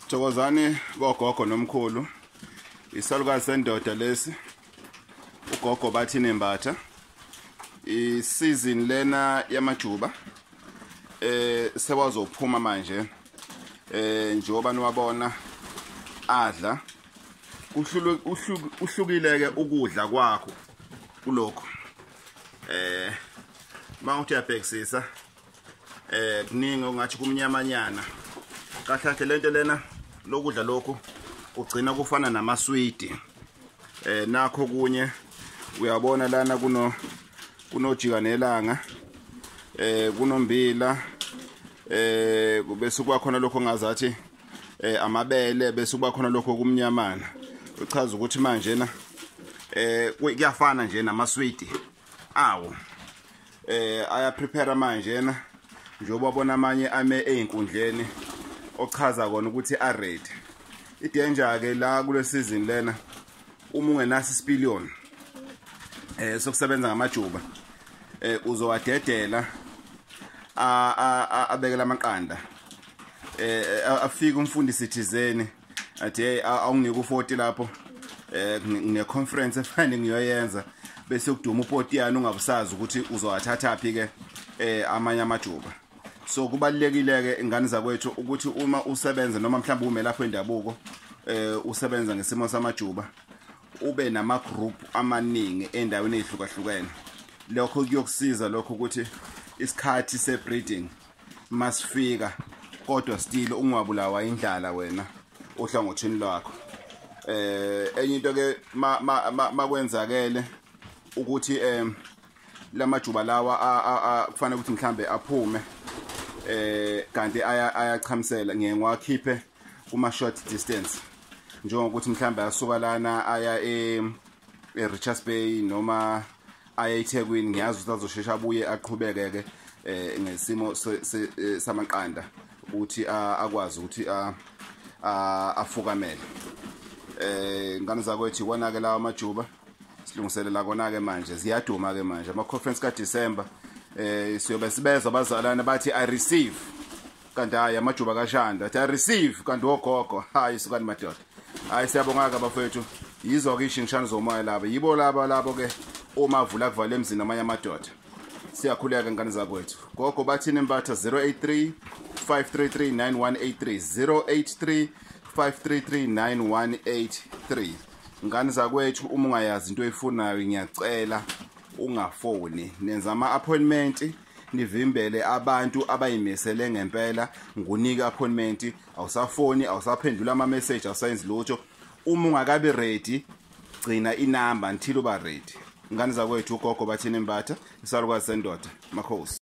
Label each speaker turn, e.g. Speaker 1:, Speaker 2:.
Speaker 1: Thokozani bogogo nomkhulu. Isalukazi sendoda lesi. Ugogo Bathini Mbatha. I-season lena yamajuba sewazophuma manje. Njengoba niwabona adla uhlukileke ukudla kwakho kulokho. Mawuthi uyabhekisisa kuningi ongathi kumnyamanyana. Kahle kahle lento lena lokudla lokhu ugcina kufana namaswidi. Nakho kunye uyabona lana kunojika nelanga, kunombila, bese kuba khona lokho ngazathi amabele, bese kuba khona lokho kumnyamana. Uchaza ukuthi manje na kuyafana nje namaswidi awo. Aya prepare manje na njengoba bona amanye ame einkundleni, ochaza kona ukuthi a ready. I-danger ke la kule season lena, uma ungenaso isipiliyoni sokusebenza ngamajuba, uzowadedela abekela amaqanda. Afika umfundisi thizeni athi hey, awunginike u40 lapho, ngine conference efane ngiyoyenza, bese kuduma upotiyana ungabusazi ukuthi uzowathatha phi ke amanye amajuba. So kubalekile ke ingane zakwethu ukuthi uma usebenza noma mhlawumbe umelaphi wendabuko usebenza ngesimo samajuba, ube nama group amaningi endaweni ezihlukahlukene. Lokho kuyokusiza lokho ukuthi isikhathi se breeding masifika kodwa still ungwabulawa indlala wena ohlangothini lwakho. Enye into ke makwenzakele ukuthi lamajuba lawa kufanele ukuthi mhlambe aphume kanti ayachamisela, ngiye ngiwakhiphe kuma short distance, njengokuthi mhlambe asuka lana aya e Richards Bay noma aya eThekwini. Ngiyazi ukuthi azoshesha abuye aqhubeke ke ngesimo samaqanda ukuthi akwazi ukuthi afukamele. Ngane zakwethu, ikona ke lawa amajuba silungiselela kona ke manje, ziyaduma ke manje ama conference ka December. Siyobe sibezwa abazalwane bathi "I receive", kanti hayi, amajuba kaShanda athi "I receive", kanti ogogo. Hayi, sukani madoda. Hayi, siyabonga ke abafethu. Yizo ke ishingishane zomoya laba, yibo laba labo ke uma vula kuvala emzini namanye amadoda. Siyakhuleka ngane zakwethu. Gogo Bathini Mbatha, 083 533 9183, 083 533 9183. Ngane zakwethu, uma ungayazi into oyifunayo, ngiyacela ungafoni, nenza ama appointment, nivimbele abantu abayimisele ngempela. Ngunika appointment, awusafoni, awusaphendula ama message, awusayenzi lutho. Uma ungakabi ready, gcina inamba until uba ready. Ngane zakwethu, ugogo Bathini Mbatha, isalukazi sendoda, makhosi.